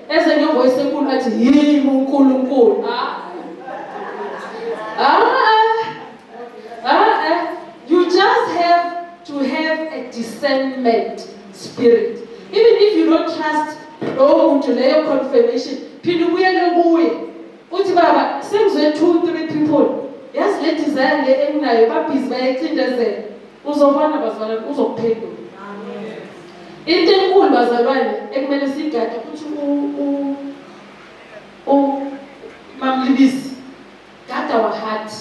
Eze ngevoice enkulu athi, "Yimi uNkulunkulu." Ah ah ah ah, you just have to have a discernment spirit. Even if you don't trust lowo muntu, leyo confirmation, phinde ubuyele kuye uthi, "Baba, sengizwe two three people, yazi le desire le enginayo, babhizi bayayicindezela." Uzobona, bazalwane, uzokuphendula. Into enkulu, bazalwane, ekumele siyigade ukuthi mamlibisi, guard our heart,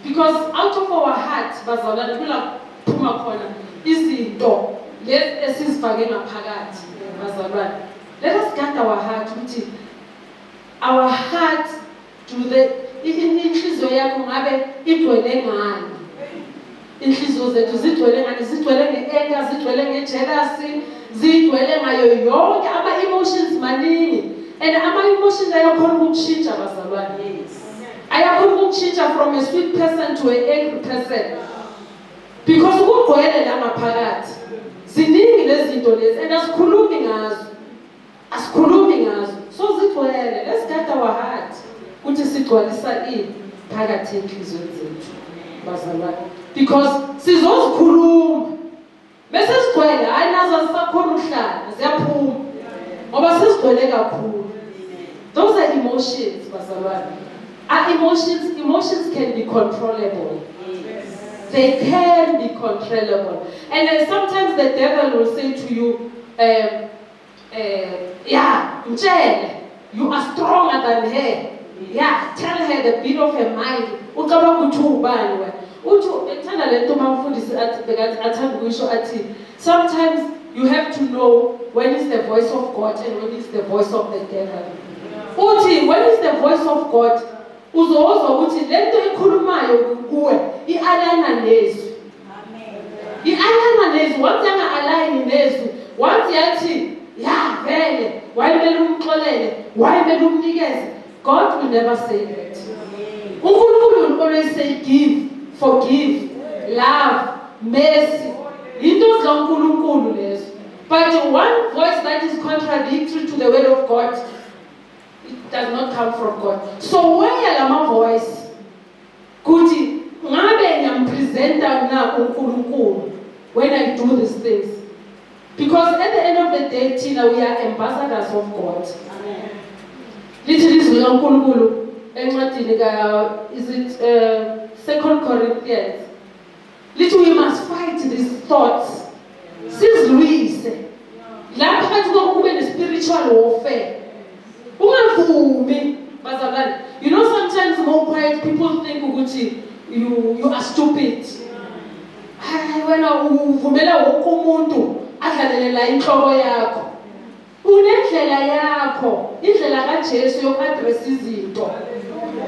because out of our heart, bazalwane, kula kuphuma khona izinto lezi esizifake ngaphakathi. Bazalwane, let us guard our heart, ukuthi our heart do the inhliziyo yakho ngabe igcwele ngani? Inhliziyo zethu zigcwele ngani? Zigcwele nge-anger, zigcwele nge-jealousy, zigcwele ngayo yonke ama-emotions maningi, and ama-emotions ayakhona ukukushintsha, bazalwane. Ayakhona ukukushintsha from a sweet person to an angry person, because kugcwele la ngaphakathi. Ziningi lezi zinto lezi, and asikhulumi ngazo, asikhulumi ngazo. So zigcwele. Let's guard our heart, ukuthi sigcwalisa ini phakathi enhliziyweni zethu, bazalwane, because sizozikhuluma bese sigcwele. Hayi, nazo zisakhona ukuhlala, ziyaphuma ngoba sizigcwele kakhulu. Those are emotions, bazalwane, are emotions. Emotions can be controllable. They can be controllable. And then sometimes the devil will say to you, "Yeah, mtshele, you are stronger than her. Yeah, tell her the beat of her mind. Ucabanga ukuthi ubani wena?" Uthi ngithanda le nto mamfundisi athi bekathi athanda ukuyisho, athi sometimes you have to know when is the voice of God and when is the voice of the devil. Uthi when is the voice of God, uzozwa ukuthi le nto ikhulumayo kuwe i-aligna nezwi, i-aligna nezwi. Once yanga-aligni nezwi, once yathi ya vele, wayemele umxolele, wayemele umnikeze, God will never say that. UNkulunkulu will always say give, forgive, love, mercy. Into zikaNkulunkulu lezo. But one voice that is contradictory to the word of God, it does not come from God. So where lama voice kuthi ngabe ngiyampresenta na uNkulunkulu when I do these things? Because at the end of the day, thina we are ambassadors of God. Lithi lizwi likaNkulunkulu encwadini ka, is it Second Corinthians, lithi we must fight these thoughts, sizilwise la phakathi kwakho, kube ne-spiritual warfare. Ungavumi, bazalwane. You know, sometimes more quiet people think ukuthi you are stupid. Hayi wena, uvumela wonke umuntu adlalele la inhloko yakho. Unendlela yakho, indlela kaJesu yoku-address izinto,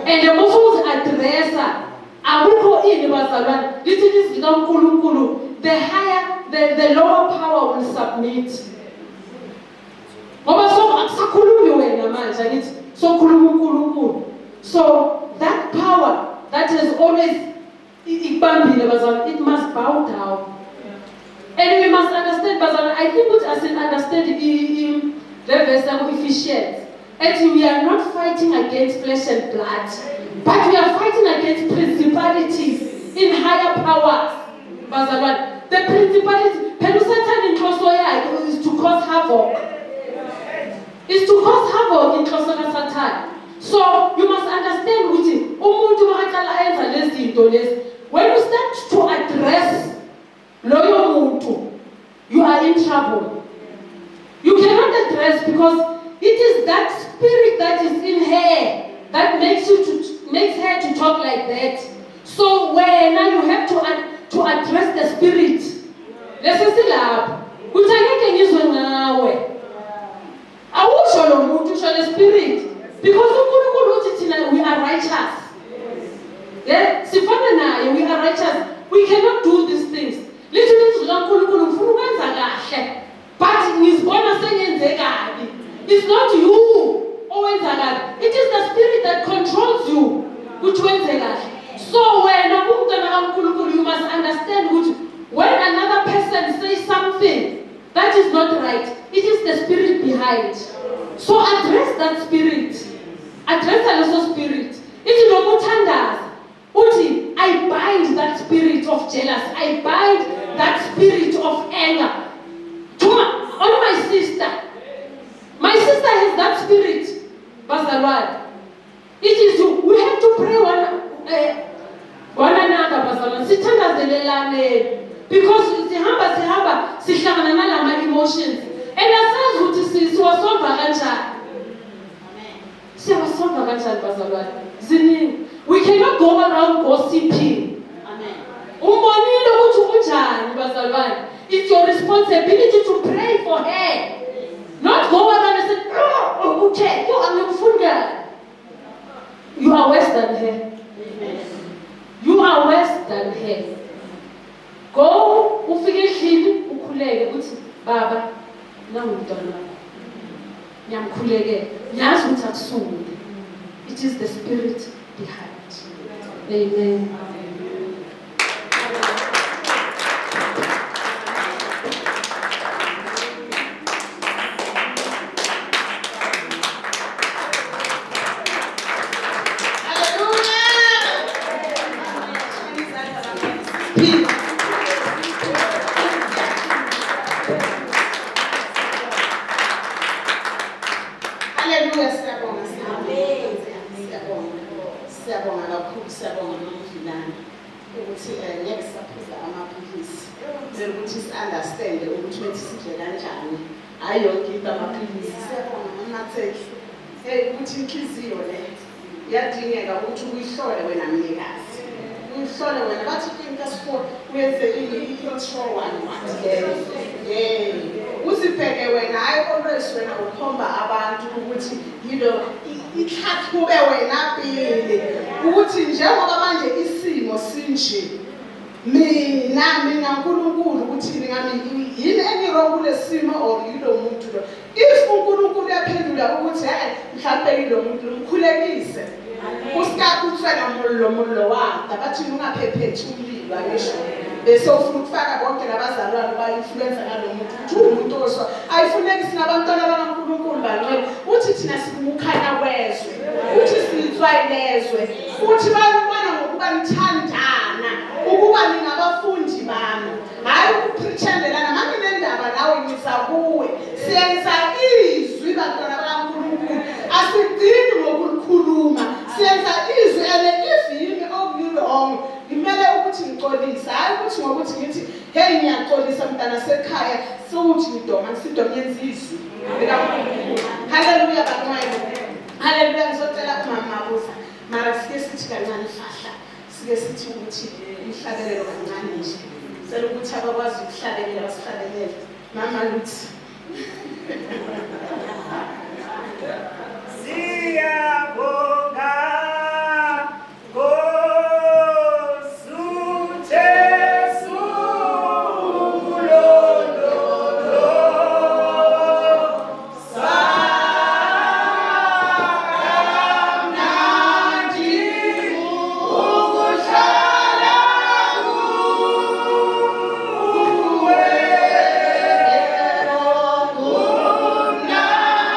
and uma usuzi-addressa, akukho ini, bazalwane. Lithi lizwi likaNkulunkulu, the higher the lower power will submit, ngoba so akusakhulumi wena manje, angithi sokhuluma uNkulunkulu. So that power that has always ikubambile, bazalwane, it must bow down. And we must understand, bazalwane, I think ukuthi asin-understand le verse yaku-Ephesians ethi we are not fighting against flesh and blood, but we are fighting against principalities in higher powers. Bazalwane, the principality, phela uSathane inhloso yakhe is to cause havoc, is to cause havoc, inhloso kaSathane. So you must understand ukuthi umuntu makaqala enza lezi zinto lezi, when you start to address loyo muntu, you are in trouble. You cannot address, because it is that spirit that is in her that makes her to talk like that. So wena you have to address the spirit leso silapho, kuthi angeke ngizwe ngawe. Awusho lo muntu, usho le spirit, because uNkulunkulu uthi thina we are righteous. Yeah, sifana naye, we are righteous. We cannot do these things. Lithi lizwi likaNkulunkulu, ngifuna ukwenza kahle, but ngizibona sengenze kabi. It's not you owenza kabi, it is the spirit that controls you ukuthi wenze kahle. So wena umntwana kaNkulunkulu, you must understand ukuthi when another person says something that is not right, it is the spirit behind. So address that spirit. Address leso spirit. Ithi noma uthandaza uthi, "I bind that spirit of jealousy. I bind that spirit of anger on my sister." My sister has that spirit. Bazalwane. It is we have to pray one another, bazalwane. Sithandazelelane because sihamba sihamba sihlangana nalama emotions. And asazi ukuthi siwasolva kanjani. Siyawasolva kanjani, bazalwane? Ziningi. We cannot go around gossiping. Umbonile ukuthi unjani, bazalwane. It's your responsibility to pray for her. Not go around and say, "Oh, okay, yo, angimfuni." You are worse than her. You are worse than her. Go ufike endlini, ukhuleke, uthi, "Baba, nangu umntwana wakho. Ngiyamkhulekela. Ngiyazi ukuthi akusuye. It is the spirit behind." Amen. Hallelujah! Peace. Hallelujah, siyabonga, siyabonga. Siyabonga. Siyabonga kakhulu, siyabonga nomdlulane ukuthi ngeke sisaphuza amaphilisi. Kumele ukuthi si-understand ukuthi methi sidle kanjani. Hayi yonke into amaphilisi. Siyabonga mamatheki. Hey, ukuthi inhliziyo le iyadingeka ukuthi uyihlole wena mnikazi. Uyihlole wena, bathi into sport uyenze i-intro one what leyo. Yeah. Uzibheke wena, hayi always wena ukhomba abantu ukuthi yilo ihlathube wena pili ukuthi njengoba manje isimo sinje, mina uNkulunkulu uthini ngami, yini engi-wrong kule simo or yilo muntu lo? If uNkulunkulu uyaphendula ukuthi hey, mhlawumbe yilo muntu, mkhulekise usikakutswela mollo mollo wada bathi ungaphephethi umlilo, angisho bese ufuna ukufaka bonke labazalwane ba-influence ngalo muntu ukuthi uwumuntu oswa. Ayifuneki, sinabantwana bakaNkulunkulu bangcwele. Uthi thina sikukhanya kwezwe, uthi siyitswayi lezwe, uthi bayobona ngokuba nithandana ukuba ningabafundi bami, hhayi ukuprethendelana. Manginendaba nawe, ngiza kuwe, siyenza izwi. Bantwana bakaNkulunkulu, asigcini ngokulikhuluma, siyenza izwi. And if yimi oku-wrong, ngimele ukuthi ngixolise, hhayi ukuthi ngokuthi ngithi, "Hey, ngiyaxolisa mntana sekhaya," sewuthi ngidoma sidoma. Yenza izwi likaNkulunkulu. Haleluya, bangcwele, haleluya. Ngizocela umama Mabuza, mara sike sithi kancane fahla, sike sithi ukuthi umhlabelelo kancane nje. Cela ukuthi abakwazi ukuhlabelela basihlabelele. Mama Luthi. Siyabonga Nkosi Jesu lolo sakamnandi ukuhlala kuwe, kumnandi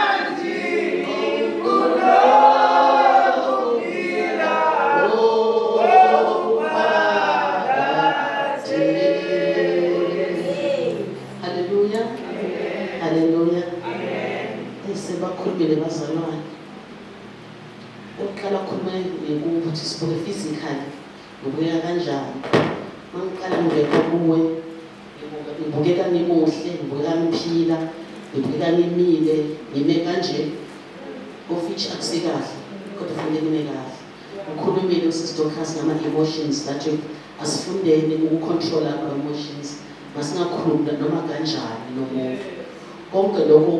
kulokuphila okuphakade. Haleluya. Haleluya. Sebakhulumile bazalwane. Ukuqala khuluma ngokuthi sibuke physically, ngibukeka kanjani. Mangiqala ngibheka kuwe, ngibukeka ngimuhle, ngibukeka ngiphila, ngibukeka ngimile, ngime kanje. Of which akusikahle, kodwa kufanele ngime kahle. Ukhulumile usisi Dorcas ngama emotions, that asifundeni ukucontrola ama emotions. Masingakhulumi noma kanjani nomuntu. Konke lokho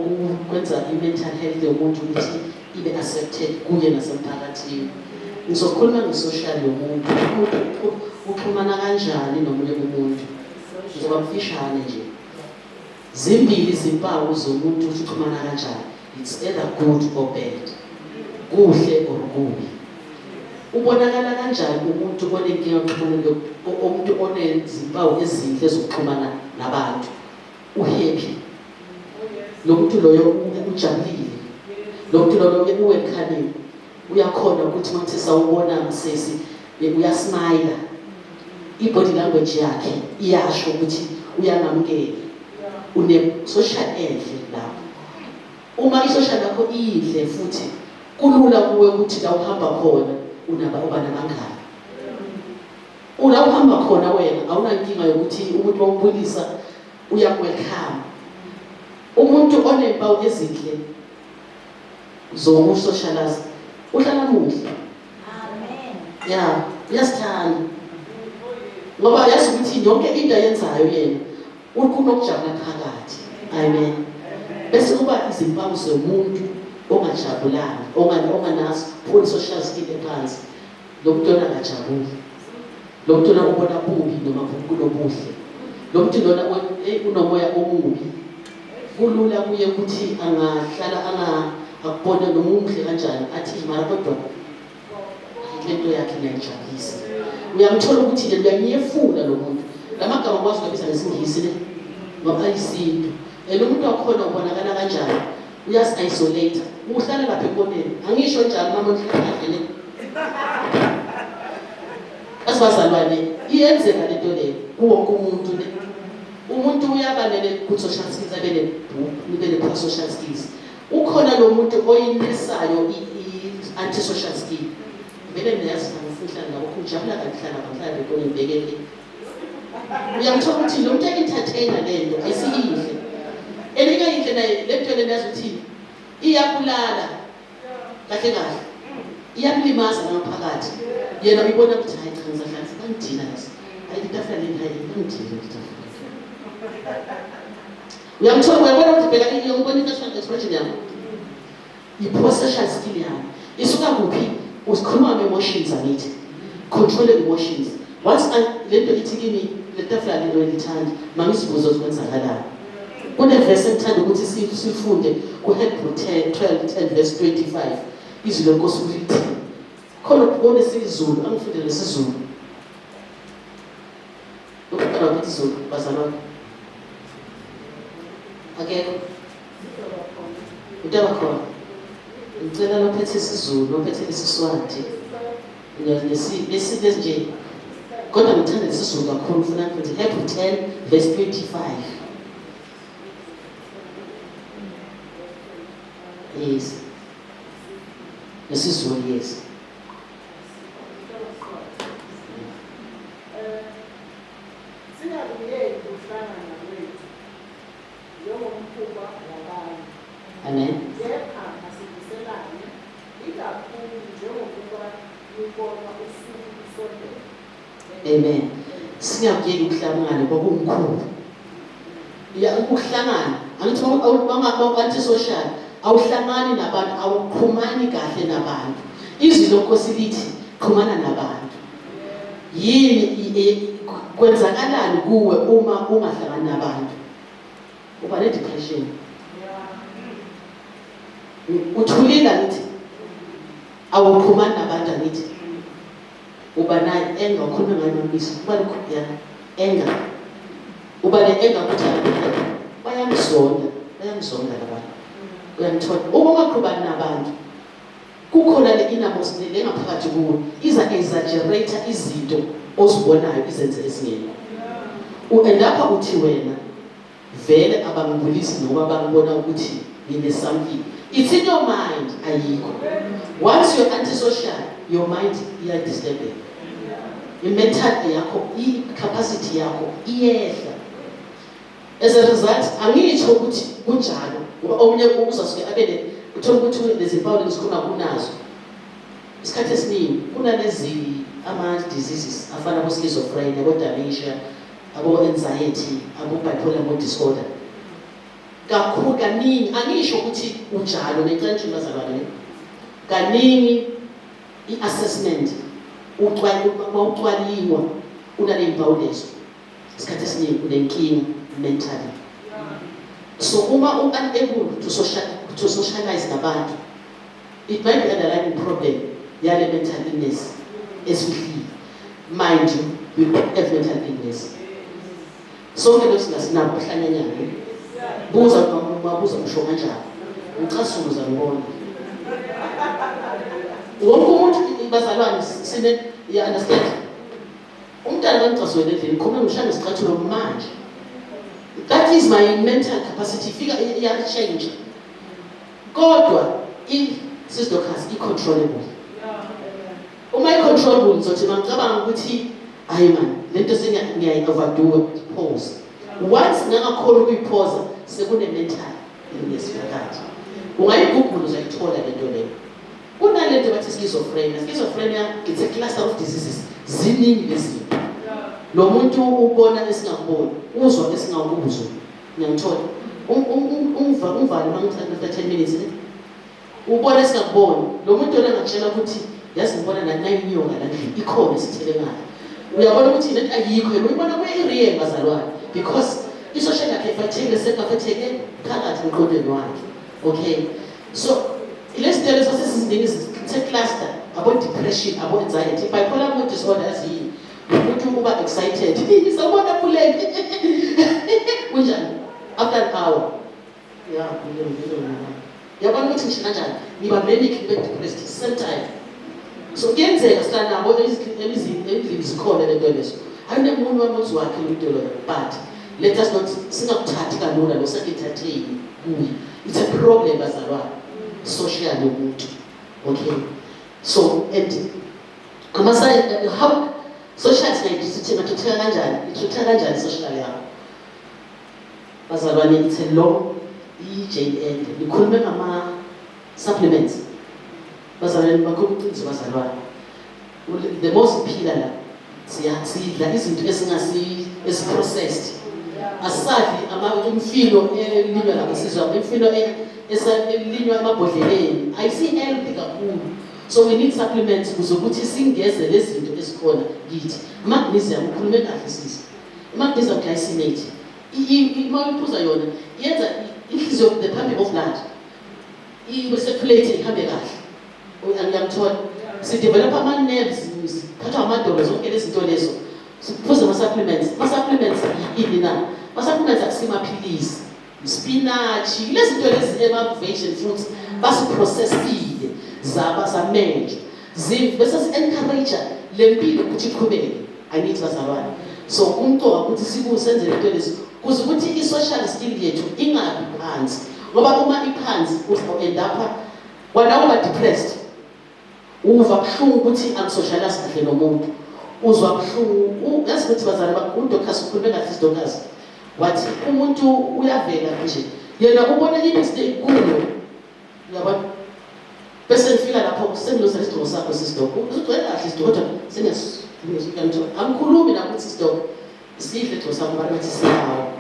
kwenza i-mental health yomuntu ukuthi ibe accepted kuye nasemphakathini. Ngizokhuluma nge-social yomuntu, umuntu uxhumana kanjani nomunye umuntu. Ngizoba mfishane nje. Zimbili izimpawu zomuntu ukuthi uxhumana kanjani. It's either good or bad. Kuhle or kubi. Ubonakala kanjani umuntu onenkinga yokuxhumana, umuntu onezimpawu ezinhle zokuxhumana nabantu? Uhappy. Lo muntu loyo ujabulile. Lo muntu lona u-welcoming, uyakhona ukuthi uma kuthi sawubona msesi, uyasmayila, i-body language yakhe iyasho ukuthi uyangamukela, une-social enhle lapho. Uma i-social yakho iyinhle futhi kulula kuwe ukuthi la uhamba khona unaba uba nabangani. Ula uhamba khona wena awunankinga yokuthi umuntu wawubulisa uyaku-welcome. Umuntu onempawu ezinhle zokusocialize uhlala muhle. Amen. Ya, uyasithanda. Ngoba yazi ukuthi yonke into ayenzayo yena kunokujabula phakathi. Amen. Bese kuba izimpawu zomuntu ongajabulanga, onganazo poor social skill ephansi. Lo muntu lona akajabuli. Lo muntu lona ubona bubi noma kunobuhle. Lo muntu lona unomoya omubi. Kulula kuye ukuthi angahlala anga akubona noma umuhle kanjani athi mara kodwa lento yakhe ngiyayijabulisa. Uyamthola ukuthi le uyanyefula lo muntu. Lamagama kwazi ukubiza ngesiNgisi ne ngoba ayisintu. And umuntu wakhona ubonakala kanjani? Uyasi-isolate. Uhlala lapha ekoneni. Angisho njalo mama uhlala kahle ne. Asibazalwane, iyenzeka lento le kuwo wonke umuntu ne. Umuntu uyaba nele good social skills, abe ne nibe ne poor social skills. Ukhona lo muntu oyinisayo i-anti social skill. Vele mina yazi ngifuna uhlala nabo, ngijabula kahle hlala ngihlala ekoneni ngibheke le. Uyamthola ukuthi lo muntu entertainer lento ayisiyihle. Elinye naye le nto lena yazi ukuthi iyabulala kahle kahle. Iyamlimaza ngaphakathi. Yena uyibona ukuthi hayi cha ngizahlala bangidina yazi. Hayi itafula leli hayi bangidina itafula. Uyamthola, uyabona ukuthi bheka uyabona i-facial expression yami. I-poor social skill yami. Isuka kuphi? Usikhuluma nge-emotions angithi. Control emotions. Once le nto ithi kimi le tafula lelo lithanda, mangizibuze ukuthi kwenzakalani. Kunevesi engithanda ukuthi sifunde ku-Hebrew 10 12 10 verse 25. Izwi lenkosi lithi khona kunesizulu, angifunde nesizulu. Ukuqala ukuthi izulu bazalwane. Akekho. Utaba khona. Ngicela lophethe isiZulu, lophethe isiSwati. Lesi nje. Kodwa ngithanda isiZulu kakhulu, ngifuna ngifunde Hebrew 10 verse 25. Yes. NesiZulu, yes. Singakuyeki ukuhlangana kwethu njengomkhuba wabanye. Amen. Kepha masivuselane, ikakhulu njengokuba nibona usuku lusondela. Amen. Singakuyeki ukuhlangana kwakumkhulu. Ya, ukuhlangana angithi anti-social awuhlangani nabantu, awuxhumani kahle nabantu. Izwi lenkosi lithi xhumana nabantu. Yini kwenzakalani kuwe uma ungahlangani nabantu? Uba ne-depression. Uthulile angithi, awuxhumani nabantu angithi. Uba nayo anger, ukhuluma ngayo mamisa, uba ya anger. Uba ne-anger ukuthi bayamzonda, bayamzonda labantu. Uyamthola. Uma ungaqhubani nabantu, kukhona le innermost le ngaphakathi kuwe iza exaggerate izinto ozibonayo izenze ezingekho. And lapha uthi wena vele abangibulisi noma bangibona ukuthi ngine something. It's in your mind, ayikho. Once you're antisocial, your mind iya-disturbeka. I-mental yakho, i-capacity yakho iyehla. As a result, angitsho ukuthi kunjalo, ngoba omunye uzasuke abe ne uthola ukuthi lezimpawu lezikhona kunazo. Isikhathi esiningi kunalezi ama-diseases afana abo-schizophrenia, abo-dementia, abo-anxiety, abo-bipolar mood disorder. Kakhulu kaningi, angisho ukuthi unjalo, ngicela nje bazalwane. Kaningi i-assessment mawucwaningwa unaley'mpawu lezo. Isikhathi esiningi unenkinga mentally. So uma u-unable to socialize nabantu, it might be underlying problem yale mental illness esifihlile. Mind you, we all have mental illness. Sonke lo singasinabo uhlanyanyana. Buza mabuza usho kanjani. Ngicasuza ngibona. Wonke umuntu, bazalwane, sine, you understand? Umntana kangicaswele endlini, khona ngishaya ngesicathulo manje. That is my mental capacity. Fika iya-change. Kodwa i-Sis Dorcas i-controllable. Uma i-controllable, ngizothi mangicabanga ukuthi hayi man, lento sengiyayi-overdo, pause. Once ngangakhona ukuyiphoza, sekune-mental illness phakathi. Ungayigugula, uzayithola lento leyo. Kunalento bathi schizophrenia. Schizophrenia, it's a cluster of diseases. Ziningi lezinto. Lo muntu ubona esingakuboni, uzwa esingakuzwa. Ngiyangithola. Ungivale uma ngithi after 10 minutes, ne? Ubona esingakuboni. Lo muntu lona ngakutshela ukuthi yazi ngibona nayinyoka la ndlini, ikhona esithele ngale. Uyabona ukuthi lento ayikho, yena uyibona kuye i-real, bazalwane, because i-social yakhe ifathekile, sekafatheke phakathi emqondweni wakhe. Okay, so lezi zinto lezo sesiziningi, se-cluster, abo-depression, abo-anxiety, bipolar mood disorder. Aziyini umuntu uba excited, sawubona Puleng, kunjani, after an hour ya yabona ukuthi ngisho kanjani, ngiba manic, ngibe depressed same time. So kuyenzeka sila nabo endlini, zikhona lento lezo. Ayunemuntu wamuzi wakhe lo muntu loyo, but let us not, singakuthathi kalula lo, singa-entertain kuye. It's a problem, bazalwane, social yomuntu. Okay, so and ama how social singayithutheka kanjani, ithutheka kanjani social yakho, bazalwane? It's a long i-JN. Nikhulume ngama-supplements, bazalwane, bakhuluma iqiniso, bazalwane. The more siphila la, sidla izinto esingasi esi-processed. Asadli imfino elinywa lapha, sizwa imfino elinywa emabhodleleni, ayisi-healthy kakhulu. So we need supplements ukuze ukuthi singeze lezi zinto ezikhona kithi. Magnesium, ukhulume kahle sisi, magnesium glycinate, uma uyiphuza yona yenza inhliziyo, the pumping of blood ibe-circulate, ihambe kahle. Angiyamthola, sidevelop ama-nerves, siphathwa amadolo, zonke lezi zinto lezo. Siphuze ama-supplements. Ama-supplements yini na? Ama-supplements akusimaphilisi, spinach, lezi zinto lezi ema-virgin fruits basiprocessile, zaba zamenjwa, bese si-encourage le mpilo ukuthi iqhubeke. Angithi bazalwane, so kumcoka ukuthi sikusenze lento lezi kuze ukuthi i-social skill yethu ingabi phansi, ngoba uma iphansi uzo-end up wena uba depressed, uva buhlungu ukuthi angisocialize kahle nomuntu, uzwa buhlungu. Yazi ukuthi bazali, uDorcas ukhulume kahle, isiDorcas wathi umuntu uyavela nje, yena ubona i-mistake kuwe, uyabona, bese ngifika lapho sengilosa isigqoko sakho, sisidoko uzigcwele kahle isidoko, kodwa sengiyasu angikhulumi nakuthi isidoko sihle, isigqoko sakho, bantu bathi siyawo.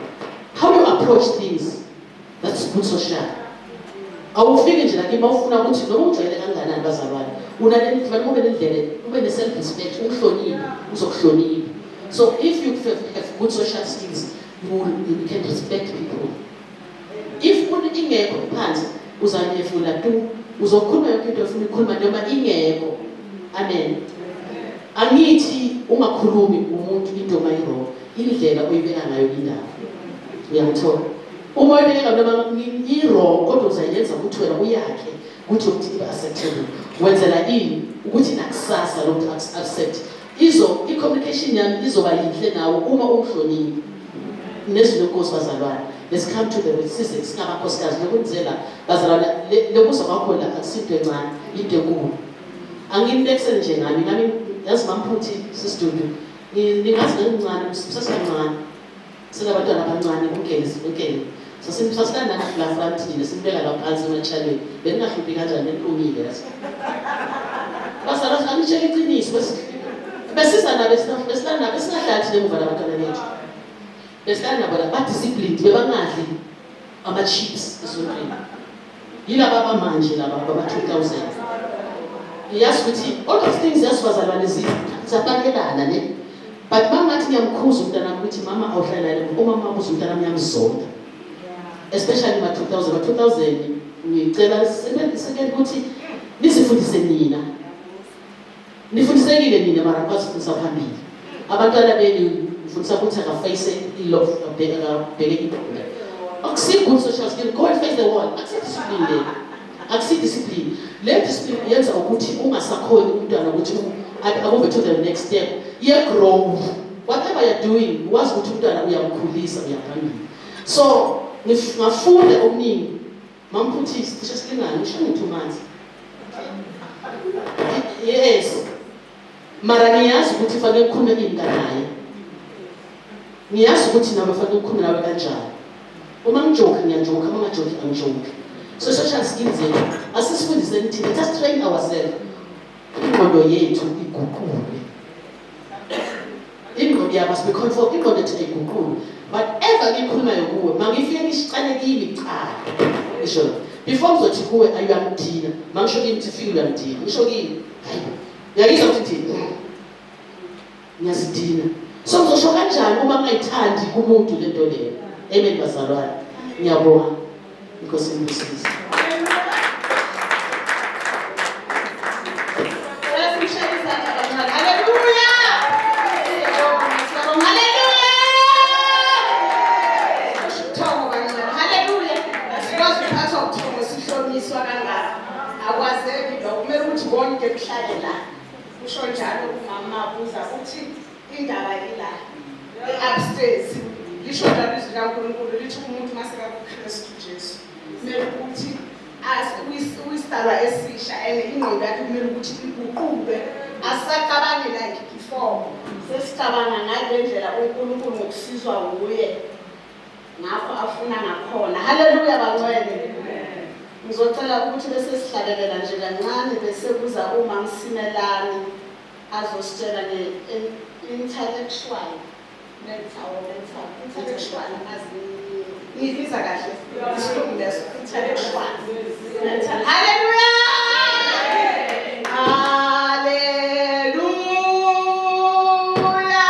How you approach things, that's good social. Awufiki nje lakini mawufuna ukuthi noma ujwayele kanganani, bazalwane, unale, ube nendlela, ube ne-self respect, uhloniphe, uzokuhlonipha. So if you have good social skills, you can respect people. If ingekho phansi, uzanyefula tu, uzokhuluma yonke into ofuna ukukhuluma noma ingekho. Amen. Angithi ungakhulumi umuntu into mayi-wrong, indlela oyibeka ngayo indaba, uyangithola? Uma uyibeka noma i-wrong, kodwa uzayenza ukuthi wena uyakhe ukuthi ukuthi ibe acceptable. Wenzela ini? Ukuthi nakusasa lo muntu accept izo i-communication yami izoba yinhle nawe uma ungihlonipha. Nezwi lenkosi, bazalwane, let's come to the size singabakhosikazi lokwenzela, bazalwane, lokuza kwakhona akusinto encane, into enkulu. Anginibekisele nje ngami nami, yazi mamphuthi sisidudu, ningazi ngangincane, sasibancane, sinabantwana abancane, kunkele kunkele sasilandana la frantini, simbeka la phansi ematshalweni, beningahluphi kanjani, benilungile yazi. Bazalwane, angitshela iqiniso, besiza nabo, besilala nabo, besingahlali thina emuva nabantwana bethu, besilala nabo la, ba-disciplined, bebangadli ama-chips esontweni. Yilaba abamanje laba bama-2000, yazi ukuthi all those things, yazi bazalwane, ziyapakelana ne. But bangathi ngiyamkhuza umntanami ukuthi mama awuhlala, uma mama uza umntanami uyamzonda, especially ma-2000, ma-2000. Ngicela sekele ukuthi nizifundise nina, nifundisekile nina, mara nikwazi ukufundisa phambili abantwana benu. Ngifundisa ukuthi akaface i-love, akabheke ibhola, akusi-good social skill. Go and face the wall. Akusi-discipline le, akusi-discipline. Le discipline yenza ukuthi ungasakhoni umntwana ukuthi a-move to the next step ye-growth. Whatever you're doing, wazi ukuthi umntwana uyamkhulisa, uyaphambili. So ngafunda okuningi. Mamphutisi, cishe silingane, ngisho ngi-2 months, yes, mara ngiyazi ukuthi fanele ngikhulume ini naye, ngiyazi ukuthi nami fanele ngikhulume nawe kanjani. Uma ngijoke, ngiyajoka, uma ngajoki, angijoki. So social skills zethu asisifundiseni thina. Let us train ourselves, ingqondo yethu iguqulwe. Ingqondo ya must be conform, ingqondo yethu ayiguqulwe. Whatever ngikhulumayo kuwe, mangifike ngisicale kimi kuqala, ngisho before ngizothi kuwe ayuyangidina. Mangisho kimi ukuthi fike uyangidina, ngisho kimi, hayi, uyangizwa ukuthi thina ngiyazidina. So ngizosho kanjani uma ngingayithandi kumuntu lento leyo? Amen, bazalwane, ngiyabonga. Inkosi inibusise. Simshaya izandla kancane. Haleluya! Siyabonga. Haleluya! Kusho ubuthongo kancane. Haleluya! Asikwazi ukuphathwa ubuthongo sihlomiswa kangaka. Akwazeki lokho. Kumele ukuthi konke kuhlale la. Kusho njalo umama Mabuza uthi indaba ila. I-upstairs. Lisho njalo izwi likaNkulunkulu lithi umuntu masekakuKristu Jesu kumele ukuthi uyisidalwa esisha and ingqondo yakhe kumele ukuthi iguquke, asisacabangi like before, sesicabanga ngale ndlela uNkulunkulu ngokusizwa wuye ngakho afuna ngakhona. Haleluya, bangcwele. Ngizocela ukuthi bese sihlabelela nje kancane, bese kuza uma Msimelane azositshela nge-intellectual, mental or mental intellectual. Ngazi ngiyibiza kahle isilungu leso, intellectual, mental. Haleluya, haleluya, haleluya,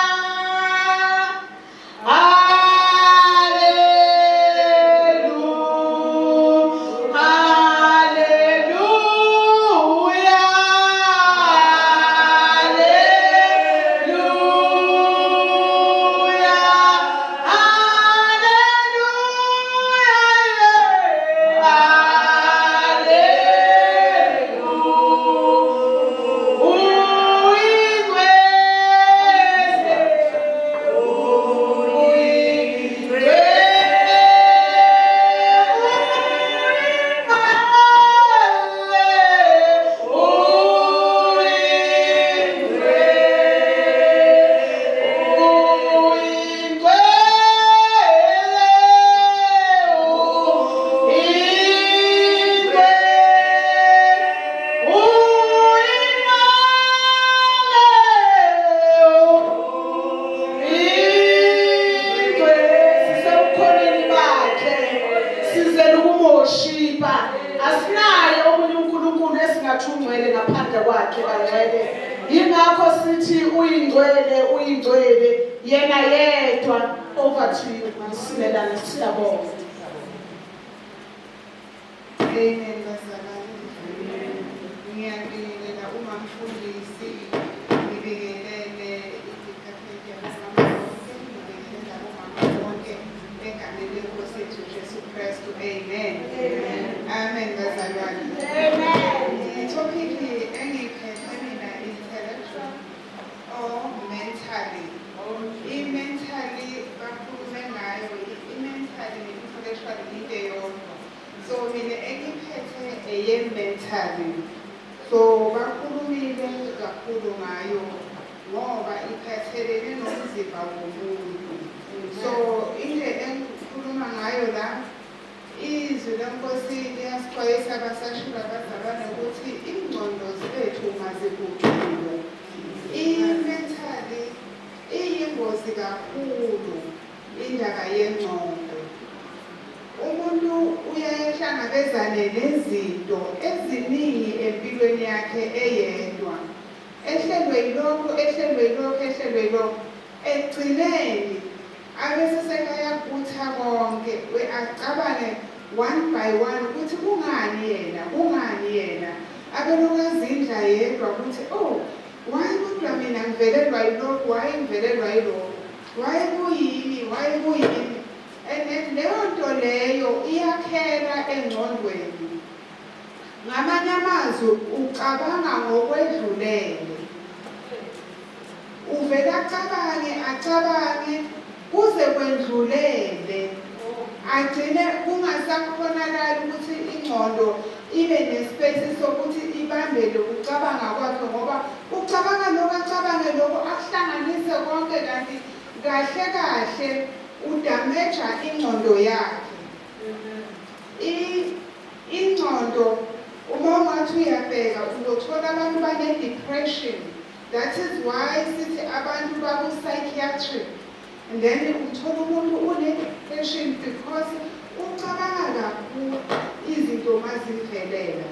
haleluya, haleluya, haleluya, haleluya. Uyingcwele, uyingcwele, uyingcwele, uyingcwele, uyingcwele. Sisebukhoneni bakhe, sizele uku-worshipa. Asinaye omunye uNkulunkulu esingathi ungcwele ngaphandle kwakhe, bangcwele. Yingakho sithi uyingcwele, uyingcwele yena yedwa. Over to you, Msimelane, siyabonga. Amen, bazalwane. Ngiyabingelela uma mfundisi, ngibingelele i-department yabomama bonke, ngibingelele abomama bonke egameni lenkosi yethu Jesu Kristu. Amen. Amen, bazalwane. I-topic engiyiphethe mina, intellectual or mentally. I-mentally bakhulume ngayo, i-mentally ne-intellectual into eyodwa. So mina engiphethe eye-mentally. So bakhulumile kakhulu ngayo ngoba iphathelene nomzimba womuntu. So indlela engikhuluma ngayo la, izwi lenkosi liyasixwayisa, abasashilo abazalwane, ukuthi ingqondo zethu maziguqulwe. I-mentally iyingozi kakhulu indaba yengqondo. Umuntu uyayehlangabezane nezinto eziningi empilweni yakhe eyedwa, ehlelwe yilokhu, ehlelwe yilokhu, ehlelwe yilokhu, ekugcineni abese sekayakutha konke, acabange one by one ukuthi kungani yena, kungani yena, abelokhu azindla yedwa ukuthi, oh, why kodwa mina ngivelelwa yilokhu, why ngivelelwa yilokhu, why kuyimi, why kuyimi? And then leyo nto leyo iyakhela engqondweni. Ngamanye amazwi ucabanga ngokwedlulele. Uvele acabange acabange kuze kwendlulele, agcine kungasakhonakali ukuthi ingqondo ibe nespace sokuthi ibambele ukucabanga kwakhe, ngoba ucabanga lokhu, acabange lokhu, akuhlanganise konke, kanti kahle kahle udamaja ingqondo yakhe. Ingqondo uma ungathi uyabheka uzothola abantu bane-depression. That is why sithi abantu baku-psychiatric, and then uthola umuntu une-depression because ucabanga kakhulu izinto mazimvelela.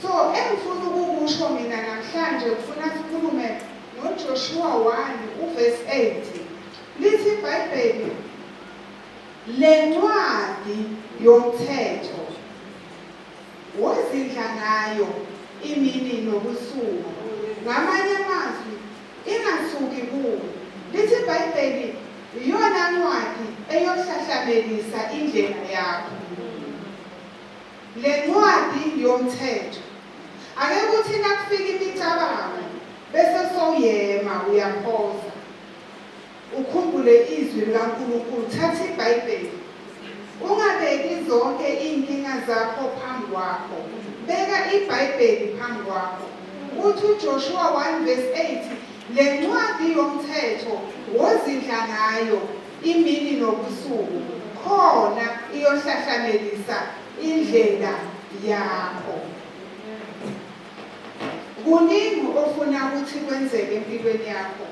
So engifuna ukukusho mina namhlanje, ngifuna sikhulume ngoJoshua 1 uverse 8. Lithi iBhayibheli, le ncwadi yomthetho wozindla ngayo imini nobusuku. Ngamanye amazwi, ingasuki kuwe. Lithi iBhayibheli iyona ncwadi eyohlahlamelisa indlela yakho, le ncwadi yomthetho. Ake kuthi nakufika imicabango bese sowuyema, uyaphoza, ukhumbule izwi likaNkulunkulu. Thatha iBhayibheli, ungabeki zonke iy'nkinga zakho phambi kwakho, beka iBhayibheli phambi kwakho. Uthi uJoshua 1 verse 8, le ncwadi yomthetho wozindla ngayo imini nobusuku, khona iyohlahlamelisa indlela yakho. Kuningi ofuna ukuthi kwenzeke empilweni yakho,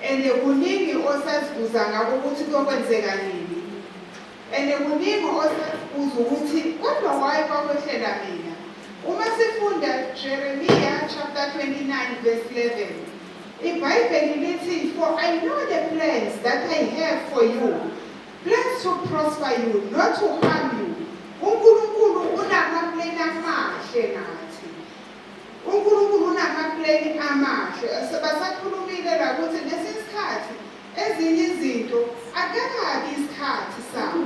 and kuningi osazibuza ngako ukuthi kuyokwenzeka nini, and kuningi osazibuza ukuthi kodwa why kwakwehlela mina. Uma sifunda Jeremiah chapter 29 verse 11, iBhayibheli lithi, "For I know the plans that I have for you, plans to prosper you, not to harm you." UNkulunkulu unamaplani amahle ngathi. UNkulunkulu unamaplani amahle. Basakhulumile la ukuthi ngesinye isikhathi ezinye izinto akakabi isikhathi sawo,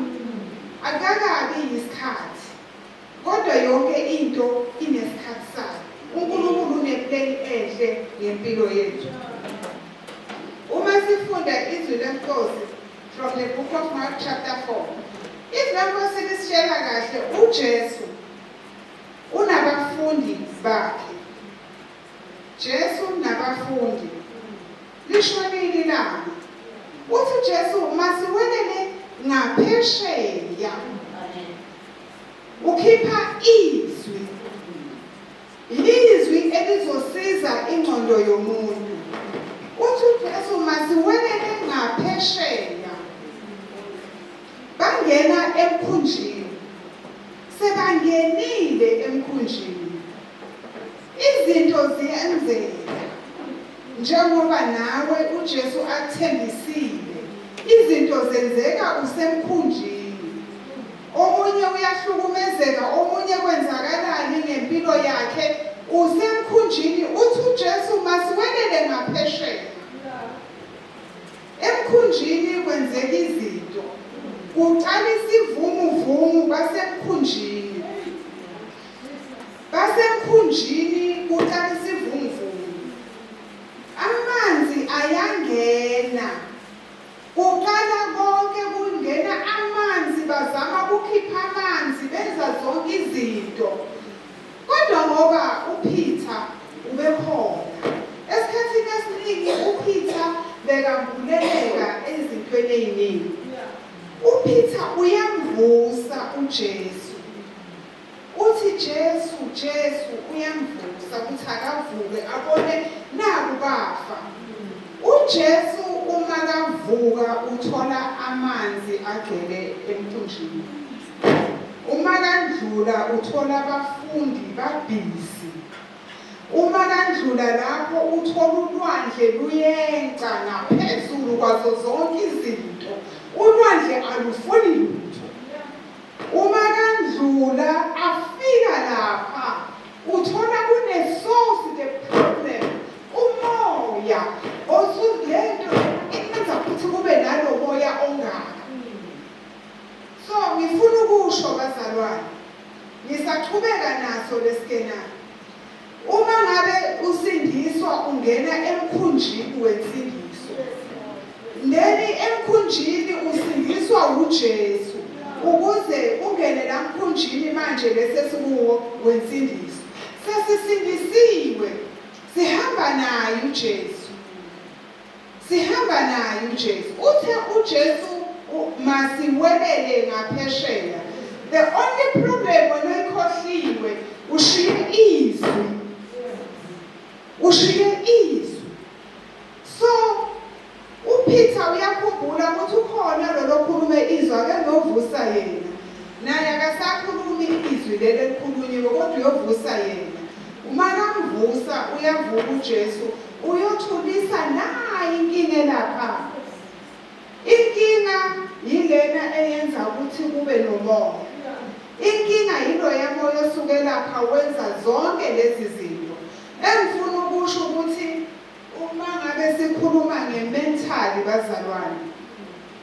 akakabi isikhathi, kodwa yonke into inesikhathi sayo. UNkulunkulu uneplani enhle ngempilo yethu. Uma sifunda izwi leNkosi from the book of Mark chapter 4, izwi leNkosi lisitshela kahle, uJesu unabafundi bakhe. Jesu nabafundi, lishonile ilanga. Uthi Jesu, masiwelele ngaphesheya. Ukhipha izwi, izwi elizosiza ingqondo yomuntu. Uthi uJesu, masiwelele ngaphesheya. Bangena emkhunjini. Sebangenile emkhunjini, izinto ziyenzeka njengoba nawe uJesu athembisile. Izinto zenzeka usemkhunjini. Omunye uyahlukumezeka, omunye kwenzakalani ngempilo yakhe, usemkhunjini. Uthi uJesu, masiwelele ngaphesheya. Emkhunjini kwenzeka izinto, kuqala isivunguvungu. Basemkhunjini, basemkhunjini, kuqala isivunguvungu, amanzi ayangena. Kuqala konke kungena amanzi, bazama ukukhipha amanzi, benza zonke izinto, kodwa ngoba uPeter ubekhona, esikhathini esiningi uPeter bekambuleleka ezintweni ey'ningi. UPeter uyamvusa uJesu. Uthi, "Jesu, Jesu," uyamvusa ukuthi akavuke abone naku bafa. UJesu uma kavuka uthola amanzi agcwele emkhunjini. Uma kandlula uthola abafundi babhizi. Uma kandlula lapho uthola ulwandle luyenca ngaphezulu kwazo zonke izinto. Ulwandle alufuni lutho. Uma kandlula afika lapha uthola kune-source, the problem, umoya lento enza ukuthi kube nalo moya ongaka. So ngifuna ukusho, bazalwane, ngisachubeka naso lesikhathi. ungena emkhunjini wensindiso. Leli emkhunjini usindiswa uJesu ukuze ungene la mkhunjini manje lesesikuwo wensindiso. Sesisindisiwe, sihamba naye uJesu. Sihamba naye uJesu. Uthe uJesu masiwelele ngaphesheya. The only problem wena oyikhohliwe ushiye izwi. Ushiye izwi. So uPeter uyakhumbula ukuthi ukhona lo lokhulume izwi ake ngovusa yena. Naye akasakhulumi izwi leli elikhulunyiwe kodwa uyovusa yena. Uma kamvusa uyavuka uJesu uyothulisa nayi inkinga elapha. Inkinga yilena eyenza ukuthi kube nomoya. Inkinga yiloya moya osuke lapha wenza zonke lezi zinto. Engifuna ukusho ukuthi uma ngabe sikhuluma nge-mental bazalwane,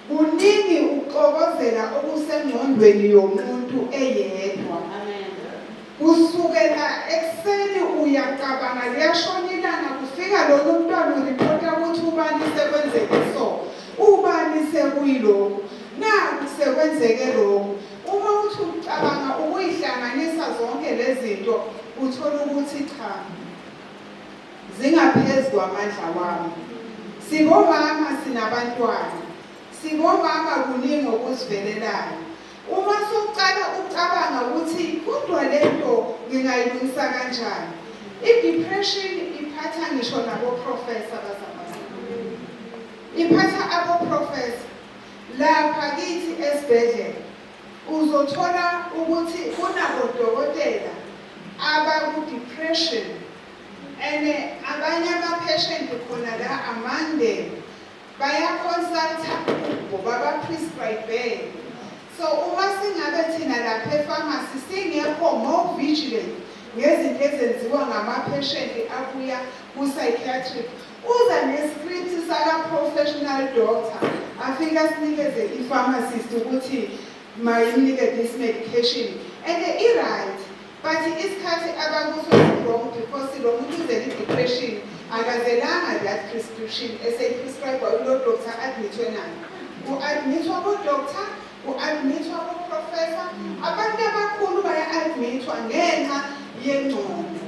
kuningi ukuxokozela okusengqondweni yomuntu eyedwa. Kusukela ekuseni uyacabanga liyashona ilanga kufika lona umntwana uripota ukuthi ubani sekwenzeke so, ubani sekuyilokhu, naku sekwenzeke lokhu. Uma uthi ucabanga ukuyihlanganisa zonke lezi zinto uthola ukuthi cha, zingaphezu kwamandla wami. Singomama sinabantwana, singomama kuningi okusivelelayo. Uma suqala ucabanga ukuthi kodwa lento ngingayilungisa kanjani, i-depression iphatha ngisho nabo-professor bazalwane, iphatha abo-professor. Lapha kithi esibhedlela uzothola ukuthi kunabodokotela abaku-depression and abanye ama-patient khona la among them baya-consulta kubo baba-prescribe. So uma singabe thina lapha e-pharmacy singekho more vigilant ngezinto ezenziwa ngama-patient abuya ku-psychiatric, uza ne-script saka-professional doctor afike asinikeze i-pharmacist ukuthi mayimnike this medication and i-right, but isikhathi abakuso si-wrong because lo muntu uzele i-depression, akazelanga that prescription eseyi-prescribe kulo doctor admithwe nayo. Ku-admithwa ko-doctor, ku-admithwa ko-professor, abantu abakhulu baya-admithwa ngenxa yengqondo.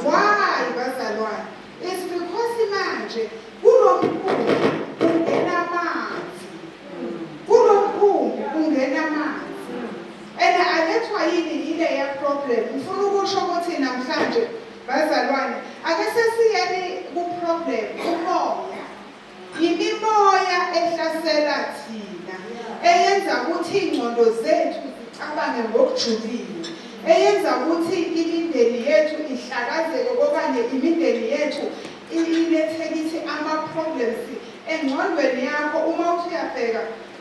Why bazalwane? It's because manje kulo mkhumbi kungena amanzi, kulo mkhumbi kungena amanzi and alethwa yini? Yileya problem. Ngifuna ukusho ukuthi namhlanje bazalwane ake sesiyeni ku-problem umoya, imimoya ehlasela thina, eyenza ukuthi iy'ngqondo zethu zicabange ngokujulile, eyenza ukuthi imindeni yethu ihlakazeke okanye imindeni yethu ilethe kithi ama-problems engqondweni yakho. Uma uthi uyabheka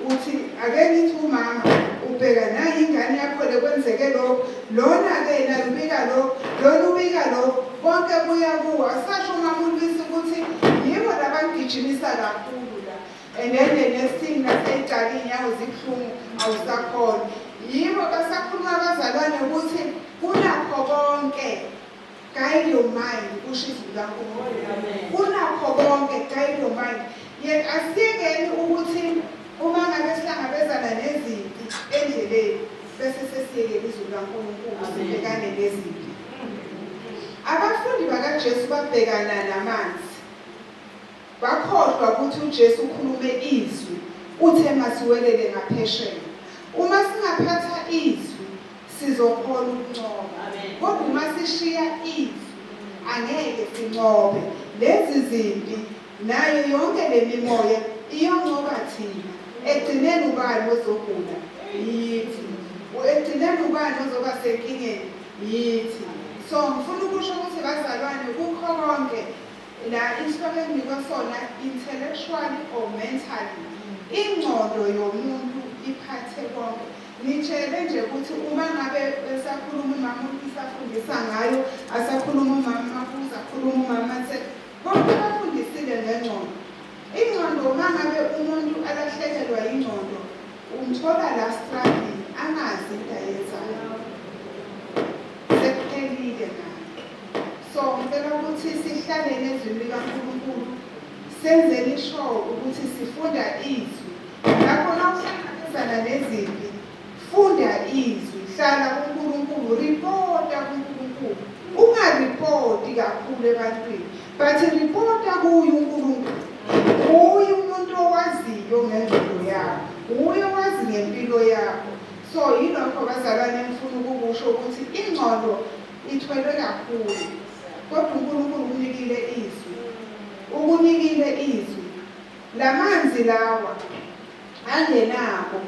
uthi ake ngithi umama ubheka nayi ingane yakho le kwenzeke lokhu, lona-ke naye ubika lokhu, lona ubika lokhu, konke kuya kuwo. Asasho umama ulwisa ukuthi yibo labangigijimisa kakhulu la and then the next thing naseyicala iy'nyawo zibuhlungu awusakhona. Yibo basakhuluma abazalwane ukuthi kunakho konke guide your mind, kusho izwi likaNkulunkulu, kunakho konke guide your mind. Yet asiyekeni ukuthi uma ngabe sihlangabezana nezimpi endleleni bese sesiyekela izwi likaNkulunkulu sibhekane nezimpi. Abafundi bakaJesu babhekana namanzi, bakhohlwa ukuthi uJesu ukhulume izwi, uthe masiwelele ngaphesheya. Uma singaphatha izwi sizokhona ukunqoba, kodwa uma sishiya izwi angeke sinqobe lezi zimpi, nayo yonke le mimoya iyonqoba thina. Ekugcineni ubani ozogula? Yithi. Ekugcineni ubani ozoba senkingeni? Yithi. So ngifuna ukusho ukuthi bazalwane kukho konke la isihloko enginikwe sona, intellectually or mentally, ingqondo yomuntu iphathe konke. Ngitshele nje ukuthi uma ngabe esakhuluma umama isafundisa ngayo, asakhuluma umama Mabuza, akhuluma umama Mathe, bonke bafundisile ngengqondo. Ingqondo, uma ngabe umuntu alahlekelwa ingqondo umthola la struggling, angazi into ayenzayo, sekuphelile ngayo. So ngicela ukuthi sihlale nezwini likaNkulunkulu, senzeni sure ukuthi sifunda izwi. Lapho nawuhlangabezana nezimpi, funda izwi, hlala kuNkulunkulu, ripota kuNkulunkulu. Ungaripoti kakhulu ebantwini, but ripota kuye uNkulunkulu. Uye umuntu owaziyo ngengqondo yakho, uye owazi ngempilo yakho. So yilokho bazalwane engifuna ukukusho ukuthi ingqondo ithwelwe kakhulu, kodwa uNkulunkulu ukunikile izwi, ukunikile izwi. Lamanzi lawa angenako,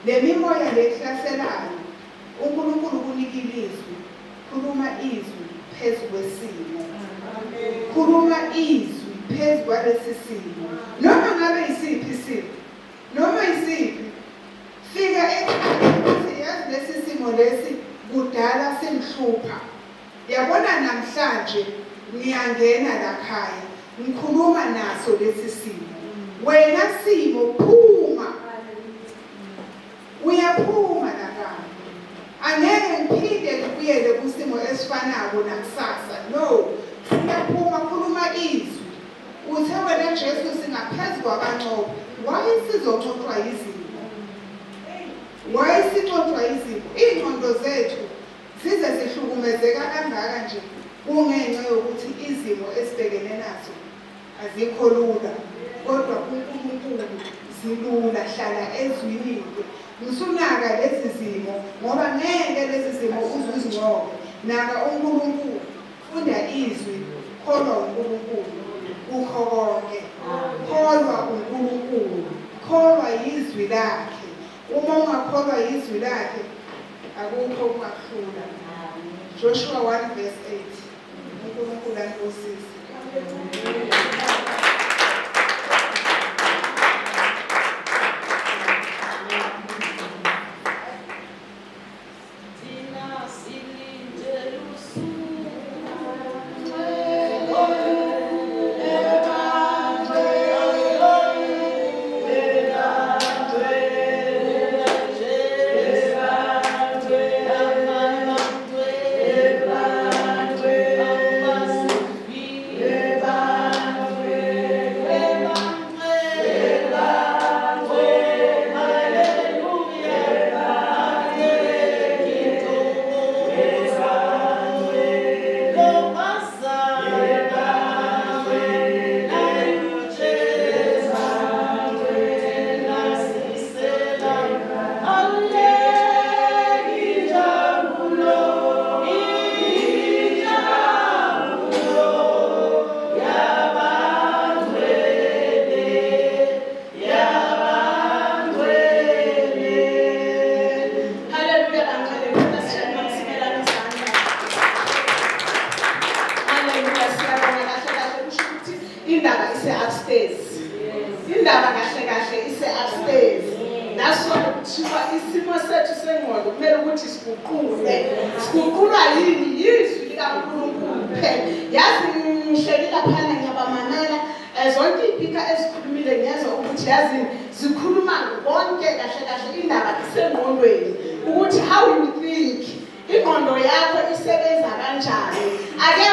le mimoya le ehlaselayo, uNkulunkulu ukunikile izwi. Khuluma izwi phezu kwesimo, khuluma izwi phezu kwalesi simo, noma ngabe isiphi isimo, noma isiphi. Fika ekhaya uthi yazi lesi simo lesi kudala singihlupha, yabona namhlanje ngiyangena la khaya ngikhuluma naso lesi simo. Wena simo, phuma, uyaphuma lapha. Angeke ngiphinde ngibuyele kusimo esifanako nakusasa. No, siyaphuma. Khuluma izwi. Uthe wena Jesu singaphezu kwabanqobi. Why sizonqotshwa yizimo? Why sinqotshwa yizimo? Iy'ngqondo zethu zize zihlukumezeka kangaka nje kungenxa yokuthi izimo esibhekene nazo azikho lula, kodwa kuNkulunkulu zilula. Hlala ezwini-ke, musunaka lezi zimo, ngoba ngeke lezi zimo uze uzinqobe. Naka uNkulunkulu, funda izwi, kholwa uNkulunkulu kukho konke. Kholwa uNkulunkulu, kholwa yizwi lakhe. Uma ungakholwa yizwi lakhe, akukho okungakuhlula. Joshua 1 verse 8. uNkulunkulu anibusise. Thina silindele usuku. Haleluya, bangcwele, ngicela sishaye mamsimelane izandla. Haleluya, siyabonga. Kahle kahle kusho ukuthi indaba ise-upstairs. Indaba kahle kahle ise-upstairs. That's why kuthiwa isimo sethu sengqondo kumele ukuthi siguqulwe. Siguqulwa yini? Yizwi likaNkulunkulu kuphela. Yazi ngihleli laphana ngiyabamamela zonke iy'speaker ezikhulumile, ngiyezwa ukuthi yazi zikhuluma konke. Kahle kahle indaba isengqondweni, ukuthi how you think, ingqondo yakho isebenza kanjani. Ake